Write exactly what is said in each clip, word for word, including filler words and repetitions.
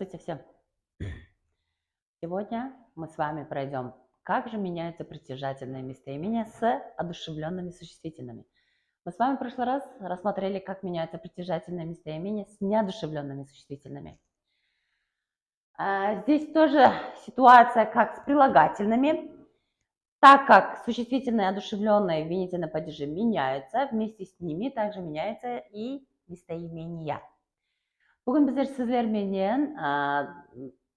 Здравствуйте всем. Сегодня мы с вами пройдём, как же меняются притяжательные местоимения с одушевлёнными существительными. Мы с вами в прошлый раз рассмотрели, как меняются притяжательные местоимения с неодушевлёнными существительными. А, здесь тоже ситуация как с прилагательными. Так как существительные одушевлённые в винительном падеже меняются, вместе с ними также меняются и местоимения. Búgin bizler sizler menen, a,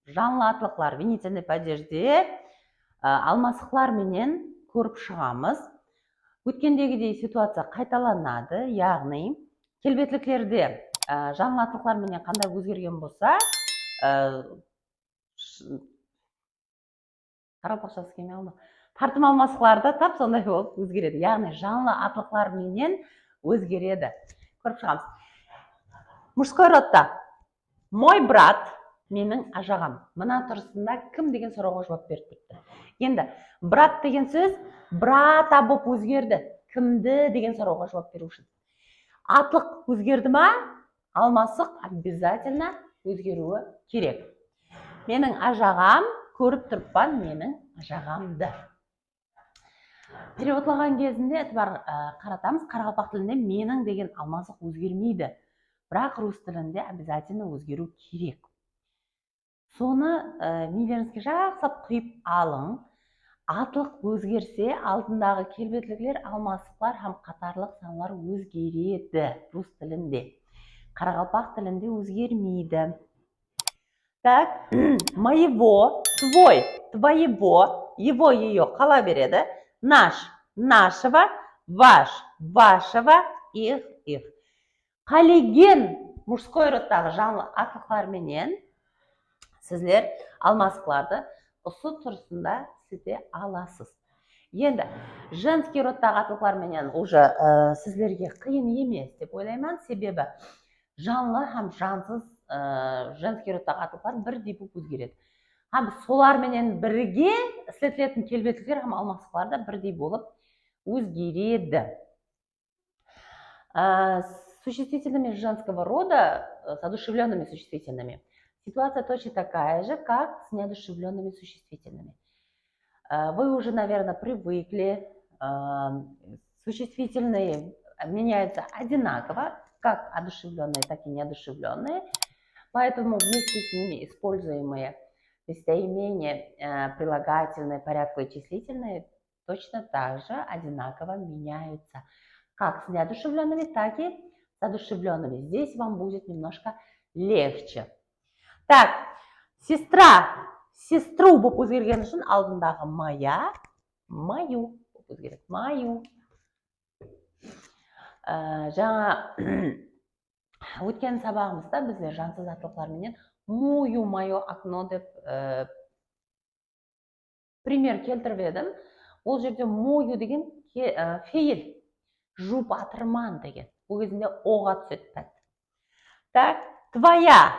janlı atlıqlar, винительный падежде, a, almasıqlar menen kórip shıǵamız. Ótkendegidey situaciya qaytalanadı, yaǵnıy kelbetliklerde, a, janlı atlıqlar menen qanday ózgergen bolsa, a, sh-, qaraqalpaqshası kelmey qaldı. Tartım almasıqlarda tap sonday bolıp ózgeredi. Yaǵnıy janlı atlıqlar menen ózgeredi. Kórip shıǵamız. Мужской rodta. Мой брат, meniń ajaǵam. Mına turısında kim degen sorawǵa juwap berip turıptı. Endi брат degen sóz брата bolıp ózgerdi. Kimdi degen sorawǵa juwap beriw ushın. Atlıq ózgerdi ma? Almasıq обязательно ózgeriwi kerek. Meniń ajaǵam, kórip turıppan meniń ajaǵamdı. Perevodlaǵan gezinde itibar, e, qaratamız, qaraqalpaq tilinde meniń degen almasıq ózgermeydi. Biraq rus tilinde обязательно ózgeriw kerek. Sonı, e, miylerińizge jaqsılap quyıp alıń. Atlıq ózgerse, aldındaǵı kelbetlikler, almasıqlar hám qatarlıq sanlar ózgeredi rus tilinde. Qaraqalpaq tilinde ózgermeydi. Так, моего, твой, твоего, его, её qala beredi. Наш, нашего, ваш, вашего, их, их. Qálegen мужской rodtaǵı janlı atlıqlar menen sizler almasıqlardı usı turısında islete alasız. Endi женский rodtaǵı atlıqlar menen уже, e, sizlerge qıyın emes dep oylayman, sebebi janlı hám jansız, e, женский rodtaǵı atlıqlar birdey bolıp ózgeredi. Hám solar menen birge isletiletin kelbetlikler hám almasıqlar da birdey bolıp ózgeredi. А, с существительными женского рода, э, с одушевлёнными существительными, ситуация точно такая же, как с неодушевлёнными существительными. Э, вы уже, наверное, привыкли, э, существительные меняются одинаково, как одушевлённые, так и неодушевлённые. Поэтому вместе с ними используемые местоимения, э, прилагательные, порядковые, числительные точно так же одинаково меняются. Как с неодушевлёнными, так и с одушевлёнными. Здесь вам будет немножко легче. Так, сестра, сестру bolıp ózgergeni ushın aldındaǵı моя, мою bolıp ózgeredi. Мою. Á, jańa ótken sabaǵımızda bizler jansız atlıqlar menen мою, моё окно dep, e, primer keltirip edim. Ol jerde мою degen ke-, e, feyil. Juwıp atırman degen. Bul gezinde o-ǵa túsedi pát. Так, твоя,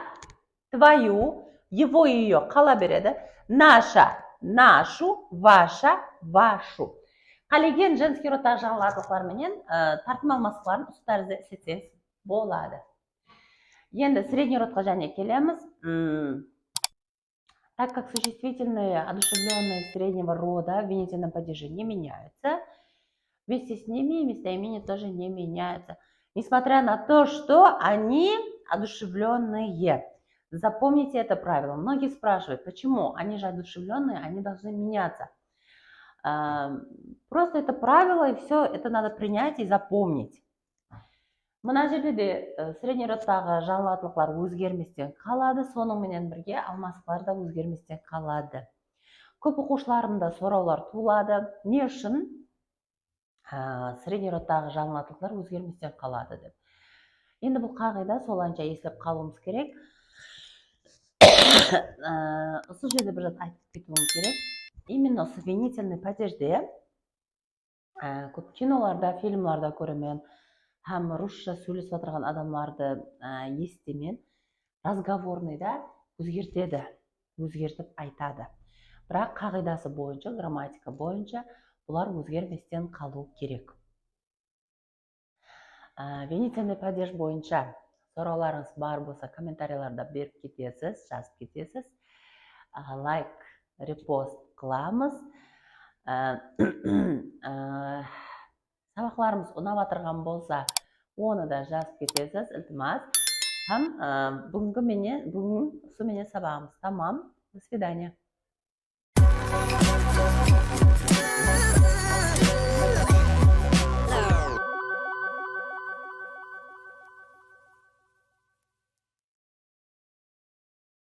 твою, его, её qala beredi. Наша, нашу, ваша, вашу. Qálegen женский rodtaǵı janlı atlıqlar menen, e, tartım almasıqların usı tárizde isletseńiz boladı. Endi средний rodqa jáne kelemiz. Hmm. Так как существительные, одушевлённые среднего рода в винительном падеже не меняются, вместе с ними местоимения тоже не меняются, несмотря на то, что они одушевлённые. Запомните это правило. Многие спрашивают, почему? Они же одушевлённые, они должны меняться. А, просто это правило, и всё, это надо принять и запомнить. Mına jerde de, e, средний rodtaǵı janlı atlıqlar ózgermesten qaladı, sonıń menen birge almasıqlar da ózgermesten qaladı. Kóp oqıwshılarımda sorawlar tuwıladı, ne ushın, e, средний rodtaǵı janlı atlıqlar ózgermesten qaladı dep. Endi bul qaǵıyda solayınsha eslep qalıwımız kerek. E, usı jerde bir zat aytıp ketiwim kerek. Именно usı винительный падежde Á, kóp kinolarda, filmlarda kóremen hám russha sóylesip atırǵan adamlardı, á, esitemen. Разговорныйda ózgertedi, ózgertip aytadı. Biraq qaǵıydası boyınsha, grammatika boyınsha bular ózgermesten qalıw kerek. Á, винительный падеж boyınsha sorawlarıńız bar bolsa, kommentariyalarda berip ketesiz, jazıp ketesiz. A, layk, repost qılamız. A, a, sabaqlarımız unap atırǵan bolsa, onı da jazıp ketesiz, iltimas. Hám, a, búgingi menen, búgin usı menen sabaǵımız tamam. До свидания.